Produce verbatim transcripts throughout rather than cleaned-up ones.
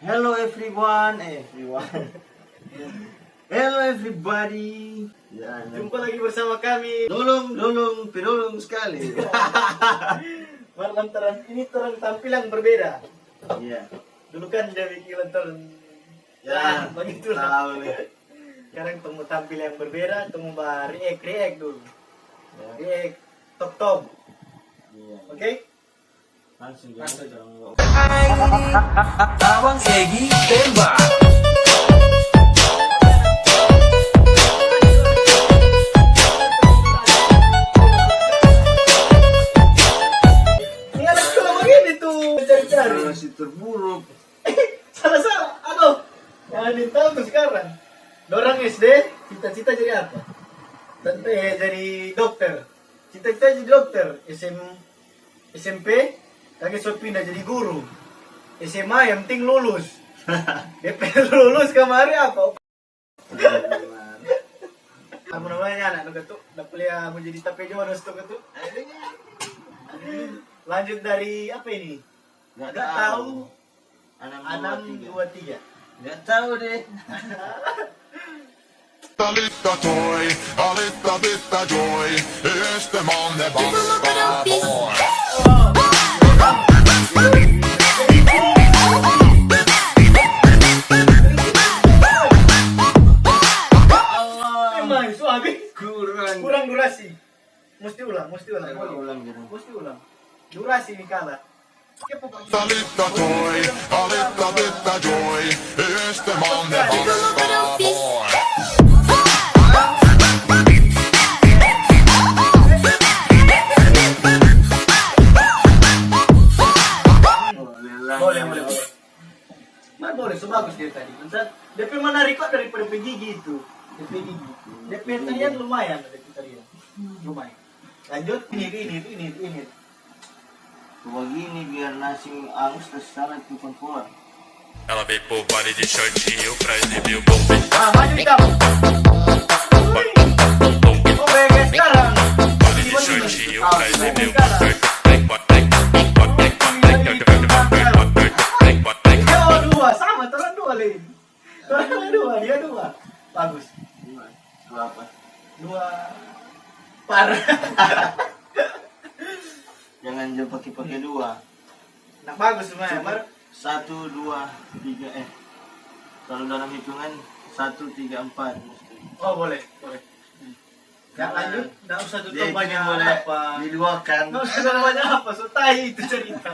Hello everyone, eh, everyone. Hello everybody. Ya, jumpa lagi bersama kami. Lolong, lolong, pedolong sekali. Mar lantaran ini torang tampil yang berbeda. Iya. Dulu kan dia bikin lantaran. Ya, ya, begitulah. Tahu nih. Sekarang tong mo tampil yang berbeda, tong mo ba react, react dulu. Ya. React, tok tok. Iya. Oke? Langsung, langsung. Abang Egi tembak. Ini anak sekolah begini tuh, cari-cari. Masih terburuk. Salah-salah, aduh. Jangan ditau tuh sekarang. Dorang S D, cita-cita jadi apa? Tante, eh, jadi dokter. Cita-cita jadi dokter. S M, S M P, kage so pindah jadi guru. S M A yang penting lulus. Depe lulus kamari apa? Apa namanya anak nu katu? Dapa lia mo jadi tape jodos tu katu? Lanjut dari apa ini? Nggak tahu. Enam dua tiga. Nggak tahu deh. Alita, alita joy, alita, alita joy, este man är basta boy. Emang, so habis. Kurang. Kurang durasi. Musti ulang, musti ulang. Ayo, ulang gitu. Musti ulang. Durasi ni kalah. Alita joy, alita, alita joy, este man är basta boy. Boleh, boleh, boleh. Mar boleh, so bagus dia tadi. Maksud, depe menarik kok daripada pe gigi itu. Depe gigi. Depe tarian lumayan, depe tarian. Lumayan. Lanjut, ini, ini, ini, ini. Begini biar nasi angus, kasih sana tu kompor. Ela veio pro baile de shortinho pra exibir o bom. Ah, maju, Ita. Ui. Kong bege sekarang. Baile de shortinho pra exibir o bom. Dua, dua, sama, torang dua, Lin. Torang dua, dia dua. Bagus. Dua apa? Dua. Par. Jangan jo pake-pake dua. Nah, bagus sebenarnya, Mar. Satu, dua, tiga, eh. Kalau dalam hitungan, satu, tiga, empat. Oh, boleh, boleh. Ya, lanjut. Nggak usah tutup banyak apa. Diduakan. Nggak usah tutup banyak apa, so tai itu cerita.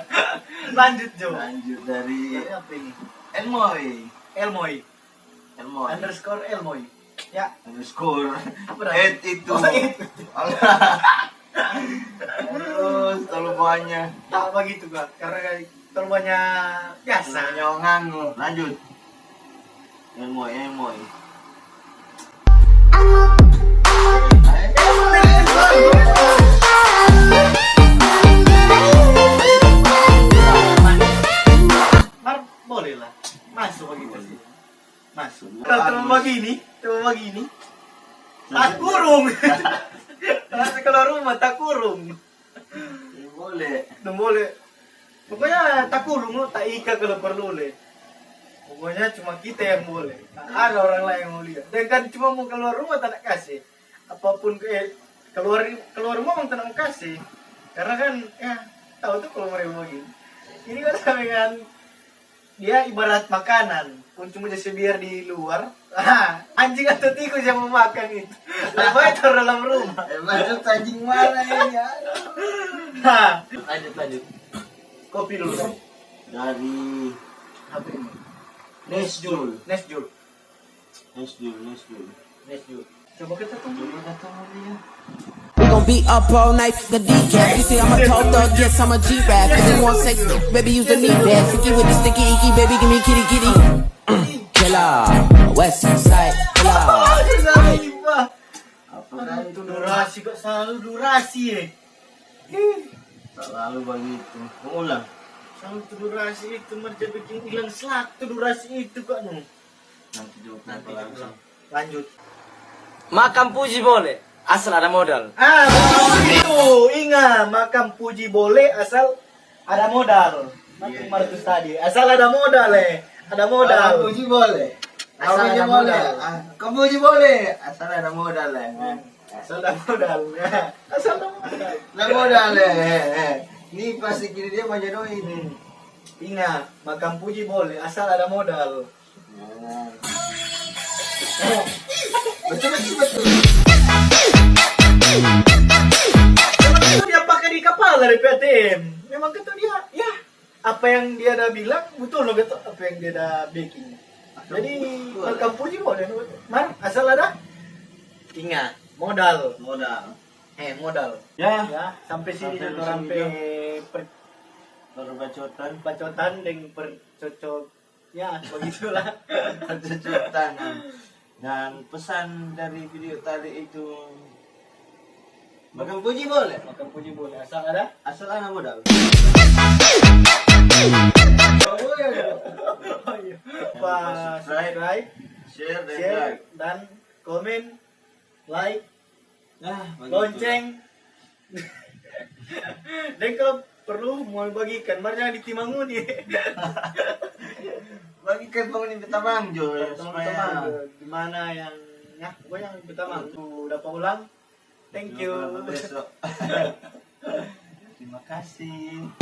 Lanjut, Jo. Lanjut dari apa ini? Elmoy. Elmoy. Elmoy. Underscore Elmoy. Ya. Underscore. Apa dah? At itu. Oh, itu. Terus, terlalu banyak. Tak begitu, Kak. Karena kan terlalu banyak biasa. Terlalu banyak nganggur. Lanjut. Elmoy, Elmoy. Mar, boleh lah. Masuk begitu sih. Masuk. Kalau teman begini, teman begini. Takurung. Kalau keluar rumah, takurung. Boleh. Dong boleh. Pokoknya takurung lo, taika kalau perlu le. Pokoknya cuma kita yang boleh. Tak ada orang lain yang mau lihat. Dan kan cuma mau keluar rumah, tak nak kasih. Apapun ke, eh, keluar, keluar rumah, tak nak kasih. Karena kan, ya, tahu tuh kalau mereka begini. Ini kan sampai kan dia ibarat makanan, kong cuma kase biar di luar. Ah, anjing atau tikus yang mau makan itu? Lebih baik taruh dalam rumah. Eh, maksud anjing mana ini? Aduh. Nah, lanjut, lanjut. Kopi dulu, kan? Dari apa ini? Nesjul. Nesjul. Nesjul, Nesjul. Nesjul. Coba kita tunggu. Coba kita tunggu dia. We gon' be up all night, the decaf. You say I'm a tall thug, yes, I'm a G-Rap. If you want sex, baby, use the knee pad. Freaky with the sticky icky, baby, give me kitty kitty. Mm, killer, West Side Killer. Apa lagi itu? Durasi kok selalu durasi, eh? Ih, selalu begitu. Ulang. Selalu tu durasi itu, merja bikin hilang selak tu durasi itu kok, no. Nanti jawab. Nanti apa jawab langsung? Lanjut. Makang puji boleh, asal ada modal. Ah, begitu. Inga, makang puji boleh, asal ada modal. Iya, iya. Markus tadi, asal ada modal, eh. Ada modal. Puji boleh. Asal ada Puji boleh. Modal. Ah, kau puji boleh. Asal ada modal eh. Nah, Asal ada modal. Ya. Asal ada modal. Ada modal eh. Eh, eh. Ini pasti kiri dia mau jodohin. Ingat, makan puji boleh asal ada modal. Nah. Betul betul betul. Memang itu dia pakai di kapal dari P A T M. Memang kata dia, ya apa yang dia dah bilang betul loh gitu. Apa yang dia dah bikin. Jadi Betul. Makan puji boleh. Mar asal ada. Ingat modal. Modal. Eh modal. Ya. Ya sampai sini Sampai dulu orang sini pe per Perbacotan. Bacotan deng percocok ya begitulah. Percocok tangan. Dan pesan dari video tadi itu makan puji boleh. Makan puji boleh asal ada. Asal ada modal. Oh iya. Oh iya. Jangan lupa Pas subscribe, subscribe, Share dan share like. Dan komen, like, Nah, begitu. Lonceng. Dan kalau perlu mau bagikan, mar jangan ditimanguni. Bagikan bangunin petamang jo ya, Teman-teman, supaya gimana yang ya pokoknya yang pertama aku dapat ulang. Thank you. Besok. Terima kasih.